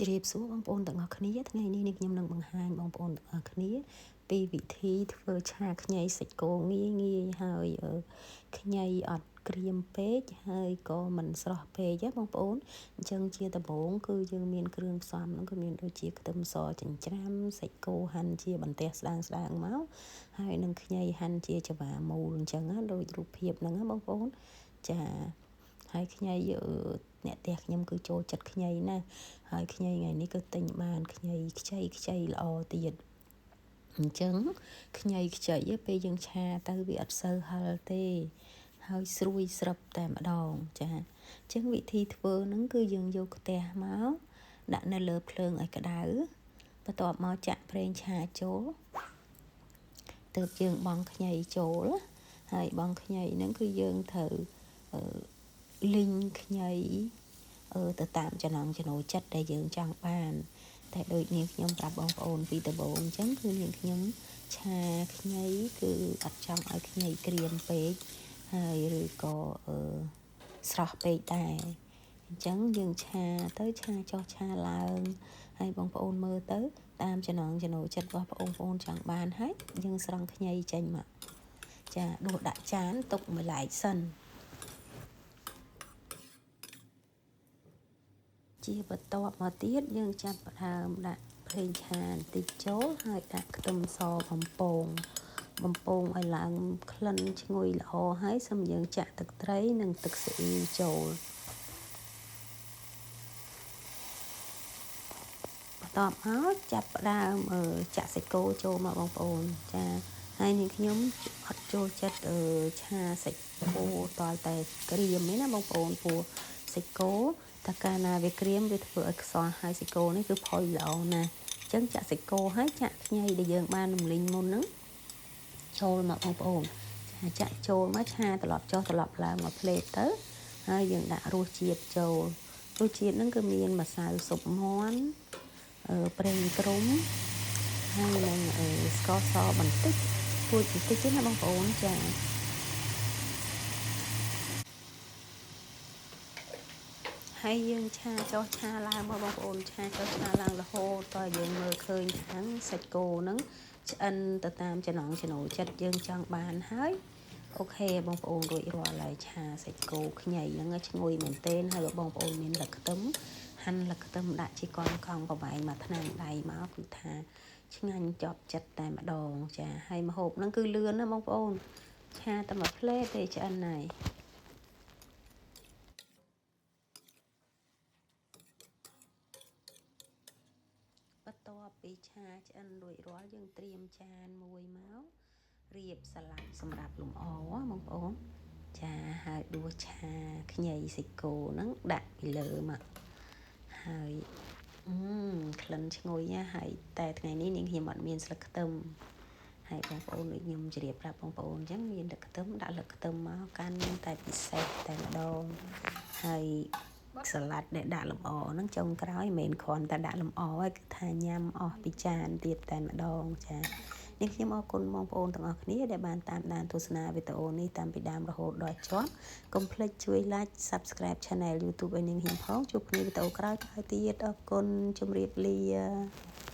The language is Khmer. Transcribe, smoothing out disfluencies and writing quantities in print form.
ជ្រាបសួរបងប្អូនទាំងអស់គ្នាថ្ងៃនេះនេះខ្ញុំនឹងបង្ហាញបងប្អូនទាំងអស់គ្នាពីវិធីធ្វើឆាខ្ញីសាច់គោងាយងាយហើយខ្ញីអត់ក្រៀមពេកហើយក៏មិនស្រស់ពេកណាបងប្អូនអញ្ចឹងជាដំបូងគឺយើងមានគ្រឿងផ្សំហ្នឹងគឺមានដូចជាខ្ទឹមសចិញ្ច្រាំសាច់គោហាន់ជាបន្ទះស្ដើងស្ដើងមកហើយនឹងខ្ញីហាន់ជាចង្វាមូលអញ្ចឹងណាដូចរូបភាពហ្នឹងណាបងប្អូនចាហើយខ្ញីអ្នកផ្ទះខ្ញុំគឺចូលចិត្តខ្ញីណាស់ហើយខ្ញីថ្ងៃនេះគឺទិញបានខ្ញីខ្ចីខ្ចីល្អទៀតអញ្ចឹងខ្ញីខ្ចីពេលយើងឆាទៅវាអត់សូវហឹរទេហើយស្រួយស្រាប់តែម្ដងចាអញ្ចឹងវិធីធ្វើហ្នឹងគឺយើងយកខ្ទះមកដាក់នៅលើភ្លើងឲ្យក្តៅបន្ទាប់មកចាក់ប្រេងឆាចូលទើបយើងបង់ខ្ញីចូលហើយបង់ខ្ញីហ្នឹងគឺយើងត្រូវលីងខ្ញីទៅតាមចំណង់ចំណូលចិត្តដែលយើងចង់បានតែដូចនាងខ្ញុំប្រាប់បងប្អូនពីដំបូងអញ្ចឹងគឺនាងខ្ញុំឆាខ្ញីគឺអត់ចង់ឲ្យខ្ញីក្រៀមពេកហើយឬក៏ស្រស់ពេកដែរអញ្ចឹងយើងឆាទៅឆាចុះឆាឡើងហើយបងប្អូនមើលទៅតាមចំណង់ចំណូលចិត្តរបស់បងប្អូនចង់បានហើយយើងស្រង់ខ្ញីចេញមកចាដួសដាក់ចានទុកមួយឡែកសិនជាបន្ទាប់មកទៀតយើងចាប់ផ្ដើមដាក់ប្រេងឆាបន្តិចចូលហើយដាក់ខ្ទឹមសបំពងបំពងឲ្យឡើងក្លិនឈ្ងុយល្អហើយសូមយើងចាក់ទឹកត្រីនិងទឹកស៊ីអ៊ីវចូលបន្ទាប់មកចាប់ផ្ដើមចាក់សាច់គោចូលមកបងប្អូនចាហើយនេះខ្ញុំអត់ចូលចិត្តឆាសាច់គោតតែក្រៀមទេណាបងប្អូនព្រោះសាច់គោតែកាលណាវាក្រៀមវាធ្វើឲ្យខ្សោះហើយសាច់គោនេះគឺផុយល្អណាស់អញ្ចឹងចាក់សាច់គោហើយចាក់ខ្ញីដែលយើងបានរំលីងមុនហ្នឹងចូលមកបងប្អូនចាក់ចូលមកឆាត្រឡប់ចុះត្រឡប់ឡើងមកផ្លេតទៅហើយយើងដាក់រសជាតិចូលរសជាតិហ្នឹងគឺមានម្សៅស៊ុបមាន់ប្រេងគ្រំហើយនឹងស្ករសបន្តិចពូជបន្តិចទេណាបងប្អូនចាហើយយើងឆាចុះឆាឡើងមកបងប្អូនឆាចុះឆាឡើងរហូតតើយើងមើលឃើញខាងសាច់គោហ្នឹងឆ្អិនទៅតាមចំណង់ចំណូលចិត្តយើងចង់បានហើយអូខេបងប្អូនរួចរាល់ហើយឆាសាច់គោខ្ញីហ្នឹងឈ្ងុយមែនទែនហើយបងប្អូនមានលឹកខ្ទឹមហាន់លឹកខ្ទឹមដាក់ជាកង់កង់ប្រវែងមួយថ្នាំងដៃមកគឺថាឆ្ងាញ់ចប់ចិត្តតែម្ដងចាហើយម្ហូបហ្នឹងគឺលឿនណាបងប្អូនឆាតែមួយផ្លេទេឆ្អិនហើយបន្ទាប់ពីឆាឆ្អិនរួចរាល់យើងត្រៀមចានមួយមករៀបសាឡាត់សម្រាប់លម្អបងប្អូនចាហើយដួសឆាខ្ញីសាច់គោហ្នឹងដាក់ពីលើមកហើយក្លិនឈ្ងុយណាហើយតែថ្ងៃនេះនាងខ្ញុំអត់មានស្លឹកខ្ទឹមហើយបងប្អូនដូចខ្ញុំជម្រាបប្រាប់បងប្អូនអញ្ចឹងមានស្លឹកខ្ទឹមដាក់ស្លឹកខ្ទឹមមកកាន់តែពិសេសតែម្ដងហើយសាឡាត់ដែលដាក់លម្អហ្នឹងចុងក្រោយមិនមែនគ្រាន់តែដាក់លម្អទេគឺថាញ៉ាំអស់ពីចានទៀតតែម្ដងចានេះខ្ញុំអរគុណបងប្អូនទាំងអស់គ្នាដែលបានតាមដានទស្សនាវីដេអូនេះតាំងពីដើមរហូតដល់ចប់កុំភ្លេចជួយ Like Subscribe Channel YouTube ឲ្យនាងខ្ញុំផងជួបគ្នាវីដេអូក្រោយៗទៀតអរគុណជម្រាបលា។